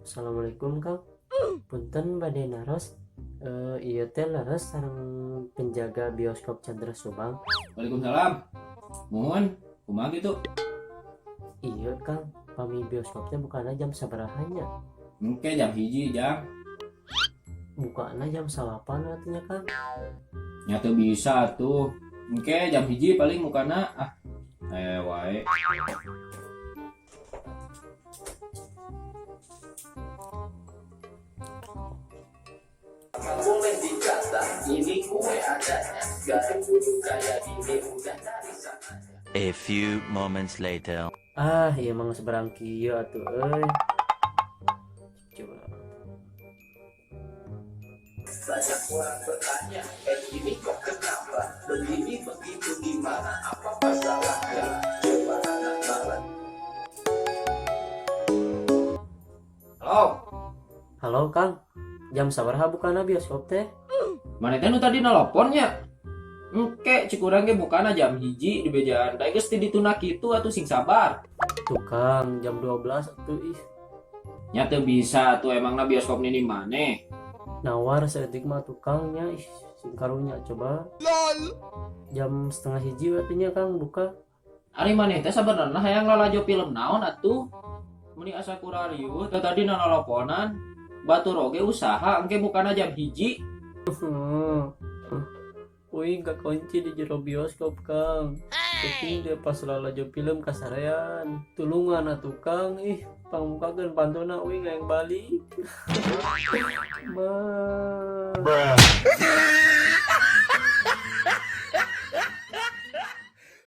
Assalamualaikum, Kang. Punten bade naros. Ieu teh leres sareng penjaga bioskop Chandra Subang? Waalaikumsalam. Mohon, kumaha gitu? Iya Kang, pami bioskop teh bukana jam sabaraha nya? Engke jam 1, jam. Bukana jam 9 artinya, Kang. Nya teu bisa tuh. Engke jam 1 paling mukana ah. Eh wae. Boleh dikata ini gue adanya, gak duduk kayak gini udah dari sananya. A few moments later. Ah, ieu mah geus barang kieu atuh euy. Coba. Banyak orang bertanya, eh ini kok kenapa begini begitu, gimana, apa masalahnya? Coba anak malah. Halo. Halo Kang, jam sabaraha bukana bioskop teh? Mana teh nu tadi nelponnya? Engke cik urang ge bukana jam 1 di bejaan. Da geus ti dituna kitu atuh, sing sabar. Tuh Kang, jam 12 atuh ih. Nya teu bisa tuh, emangna bioskop nini maneh? Nawar saeutik mah tukangnya ih, sing karunya coba. Jam 12.30 artinya, Kang, buka. Ari maneh teh sabenerna hayang lalajo film naon atuh? Meni asa kurariuh teh tadi noloponan. Batur oge usaha, engke bukana jam 1. Uing kakunci di jero bioskop, Kang. Penting dia pas lalajo film kasarean. Tulungan atuh, Kang, ih, pangbukakeun pantona, uing hayang balik. Ma.